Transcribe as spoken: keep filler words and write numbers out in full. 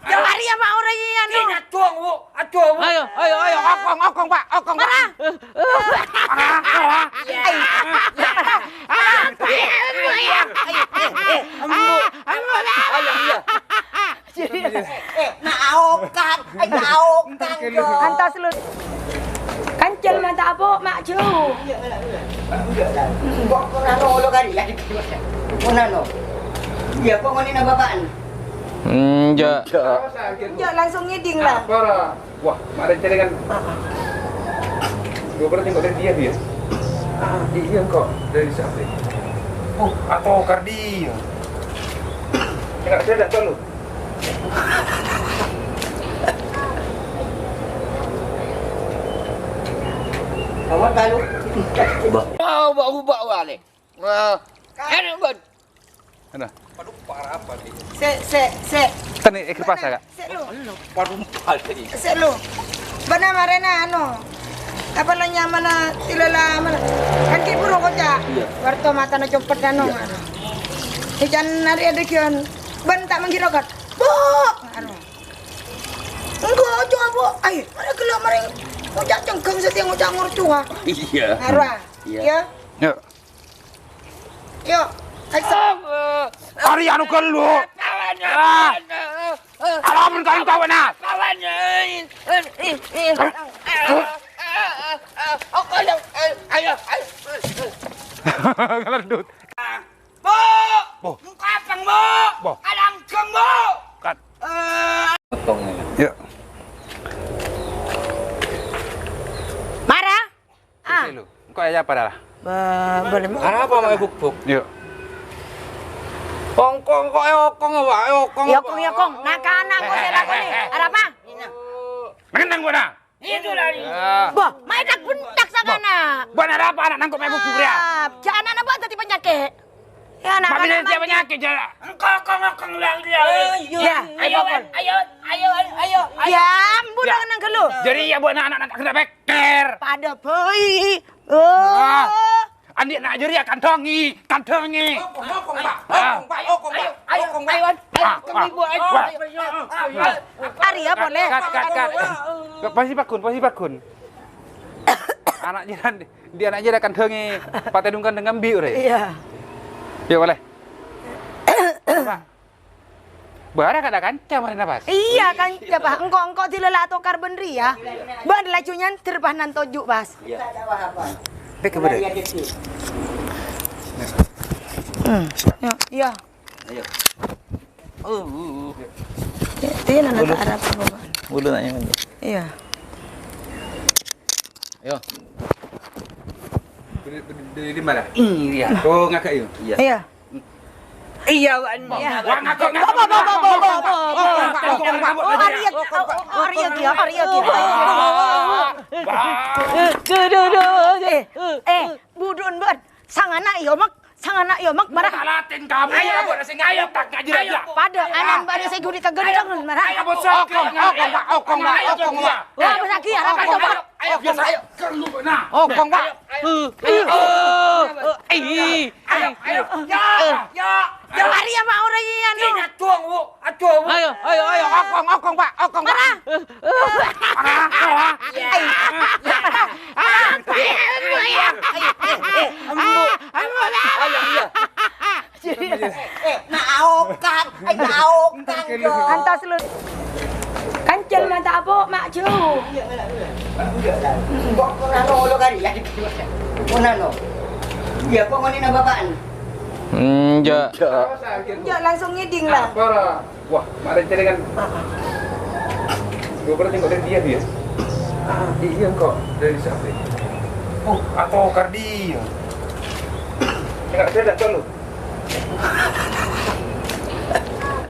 Mari ya, Pak, ora iya, no. Ini aduh, Bu. Aduh, Bu. Ayo, ayo, ayo, okong, okong, Pak, okong, Pak. Mara. Ah, ah. Ayo, iya. Eh, nak aokan, eh, nak aokan, Jo. Antos, Lur. Kancil mata apa, Mak Jo? Iya, iya, iya. Iya, iya. Kok pernah nolo kali ya? Pernah no? Iya, kok ngene napa, Pak? Enjak. Enjak, langsung ngiding lah. Apa? Wah, kemarin celengan. Dua belas tengok dari dia, dia. Iya, kok dari siapa? Oh, atau kardi. Enggak, saya enggak tahu. Awak tahu. Bah. Oh, bau, bau, ale. Wah. Enak, Bun. Ana. Waduh, parah apa nih? Sè', sè', sè'. Tani, eh, kerpasa, Kak? Sè', Lu. Waduh, parah ini. Sè', Lu. Bâ'na marèna, anu, apa la nyamana tilala mana? Kan ki buru koca'. Iya. Warto matana copet, anu. Iya. Ican nari ada kion. Bân ta' manggirokat. Bu! Anu. Engko', ojo, Bu. Ay, mara gellâ' marè ngoca' cenggheng, sè ngoca' ngorcowa. Iya. Arwah. Iya. Iya. Yuk. Yuk. Ayo. Ari anu gellâ'. Ah. Alamun kayu kawana. Kawan. Ayo, ayo, ayo. Ngelendut. Bu! Bu! Engko' apang, Bu! Bu! Alanggeng, Bu! Kat. Eh. Potong ini. Ya. Mara? Ah. Sisi lu. Engko' ya apa dah? Ba-, boleh. Arapa ma' buk-buk? Ya. Kong, kong, kok e okong, Pak? E okong, ya, Pak. Kong, ya, Kong. Nah, kana' engko' sè lakone. Arapa? Nang-nang gua, nah. Itu lari. Ah. Bah, main tak bentak sangana. Bah, bâ'na arapa ana' nangko' mèbuk bhuriyâ? Ah, jâ' ana'na bâ' dhâddhi panyakè'. Ya, ana'-ana' mabina dhâddhi panyakè', jâ'. Engko' kong-kong lang dia. Oh, iya. Ya, ayo, ayo, ayo, ayo, ayo. Ya, ampon, ya. Nang-nang ghellu. Jadi ya, bâ'na ana'-ana' kena beker. Padâ bhâi. Oh. Ah. Andi' na' jârèya kandhângè, kandhângè. Okong, okong, Pak. Ah. Okong, Pak. Okong, Pak. Ayo, ayo, okong, Pak. Ayo, ayo, ah, kami ah, buat, ayo, ah, ayo, ayo, ayo. Arèya boleh. Kat, kat, kat. Pasi paghun, pasi paghun. Ana' jârèya, di ana' jârèya kandhângè, patèdung kandhâng ambi' orèng. Iya. Ya, boleh. Pak. Bara kada kanca marèna pas. Iya, kanca, Pak. Engko', engko' dilala tokar bân rèya. Bân laju nyander, Pak, nan toju', pas. Iya. Pek ke bâdâ? Hmm. Ya, iya. Ayo. Oh, uh, uh. Ya, dia nana ke arah apa, Pak? Bulu nanya mana? Iya. Ayo. Di, di, di, di mana? Iya. Oh, ngagak yuk. Iya. Iya. Iya, Wan. Iya. Wah, ngakak, ngakak. Bo, bo, bo, bo, bo, bo, bo. Oh, oh, oh, Arya, oh, oh, Arya dia, Arya dia. Wah. Duh, duh, duh. Eh, eh, budun, Bun. Sangana iya, Mak. Sangana iya, Mak. Marah. Talatin kamu. Ayo, Bu, sing ayo, tak ngaji aja. Padâ, anan bâ'na sè guli tegur-tegur. Ayo, Bu, okong, okong, Pak, okong, Pak, okong, Pak. Wah, besar dia, rapat, Pak. Ayo, biasa, ayo. Kerlu, nah. Okong, Pak. Ayo, ayo. Ayo, ayo, ayo. Ya, ya, ya. Lari ya, Pak, orang ini, anu. Ini, aduh, Bu. Aduh, Bu. Ayo, ayo, ayo. Okong, okong, Pak. Okong, Pak. Mana? Ah, ah, ah. Ayo, ayo, ayo. Ayo, ayo. Eh, nak aokan, eh, nak aokan, Jo. Antos lu. Kancil mata apa, Mak Jo? Iya, iya, iya. Iya, iya. Kok pernah nolo kali ya? Pernah no? Iya, kok ngene napa, Pak? Enjak. Enjak, langsung ngiding lah. Apa, Ra? Wah, kemarin celengan. Ah, ah. Dua belas tengok dari dia, dia. Ah, ah. Iya, kok dari siapa? Oh, atau kardi. Enggak, saya enggak tahu.